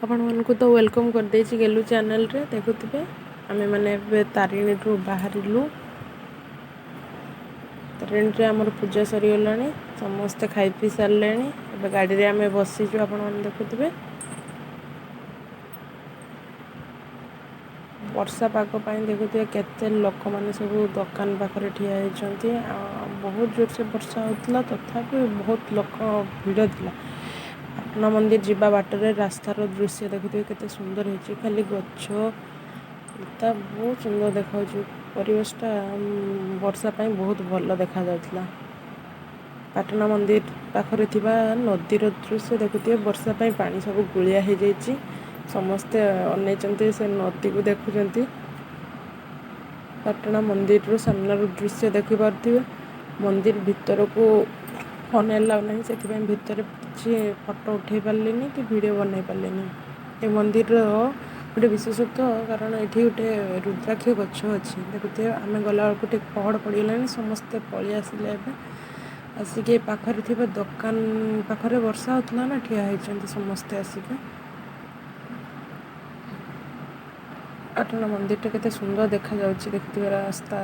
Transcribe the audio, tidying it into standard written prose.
ଆପଣମାନଙ୍କୁ ତ welcome କରିଦେଇଛି ଗେଲୁ ଚ୍ୟାନେଲ୍ରେ। ଦେଖୁଥିବେ, ଆମେମାନେ ଏବେ ତାରିଣୀରୁ ବାହାରିଲୁ। ତାରିଣୀରେ ଆମର ପୂଜା ସରିଗଲାଣି, ସମସ୍ତେ ଖାଇ ପିଇ ସାରିଲେଣି। ଏବେ ଗାଡ଼ିରେ ଆମେ ବସିଛୁ, ଆପଣମାନେ ଦେଖୁଥିବେ। ବର୍ଷା ପାଗ ପାଇଁ ଦେଖୁଥିବେ କେତେ ଲୋକମାନେ ସବୁ ଦୋକାନ ପାଖରେ ଠିଆ ହେଇଛନ୍ତି। ଆଉ ବହୁତ ଜୋରସେ ବର୍ଷା ହେଉଥିଲା, ତଥାପି ବହୁତ ଲୋକ ଭିଡ଼ ଥିଲା। ପାଟଣା ମନ୍ଦିର ଯିବା ବାଟରେ ରାସ୍ତାର ଦୃଶ୍ୟ ଦେଖୁଥିବେ କେତେ ସୁନ୍ଦର ହେଇଛି। ଖାଲି ଗଛ ଲତା ବହୁତ ସୁନ୍ଦର ଦେଖାଯାଉଛି। ପରିବେଶଟା ବର୍ଷା ପାଇଁ ବହୁତ ଭଲ ଦେଖାଯାଉଥିଲା। ପାଟଣା ମନ୍ଦିର ପାଖରେ ଥିବା ନଦୀର ଦୃଶ୍ୟ ଦେଖୁଥିବେ, ବର୍ଷା ପାଇଁ ପାଣି ସବୁ ଗୋଳିଆ ହେଇଯାଇଛି। ସମସ୍ତେ ଅନେଇଛନ୍ତି, ସେ ନଦୀକୁ ଦେଖୁଛନ୍ତି। ପାଟଣା ମନ୍ଦିରର ସାମ୍ନାର ଦୃଶ୍ୟ ଦେଖିପାରୁଥିବେ। ମନ୍ଦିର ଭିତରକୁ ଫୋନ୍ ଏଲାଉ ନାହିଁ, ସେଥିପାଇଁ ଭିତରେ କିଛି ଫଟୋ ଉଠେଇ ପାରିଲିନି କି ଭିଡ଼ିଓ ବନେଇ ପାରିଲିନି। ଏ ମନ୍ଦିରର ଗୋଟେ ବିଶେଷତ୍ୱ, କାରଣ ଏଠି ଗୋଟେ ରୁଦ୍ରାକ୍ଷ ଗଛ ଅଛି। ଦେଖୁଥିବେ, ଆମେ ଗଲାବେଳକୁ ଟିକେ ପହଡ଼ ପଡ଼ିଗଲାଣି, ସମସ୍ତେ ପଳେଇ ଆସିଲେ। ଏବେ ଆସିକି ଏ ପାଖରେ ଥିବା ଦୋକାନ ପାଖରେ, ବର୍ଷା ହେଉଥିଲା ନା, ଠିଆ ହେଇଛନ୍ତି ସମସ୍ତେ ଆସିକି। ପାଟଣା ମନ୍ଦିରଟା କେତେ ସୁନ୍ଦର ଦେଖାଯାଉଛି, ଦେଖୁଥିବେ ରାସ୍ତା।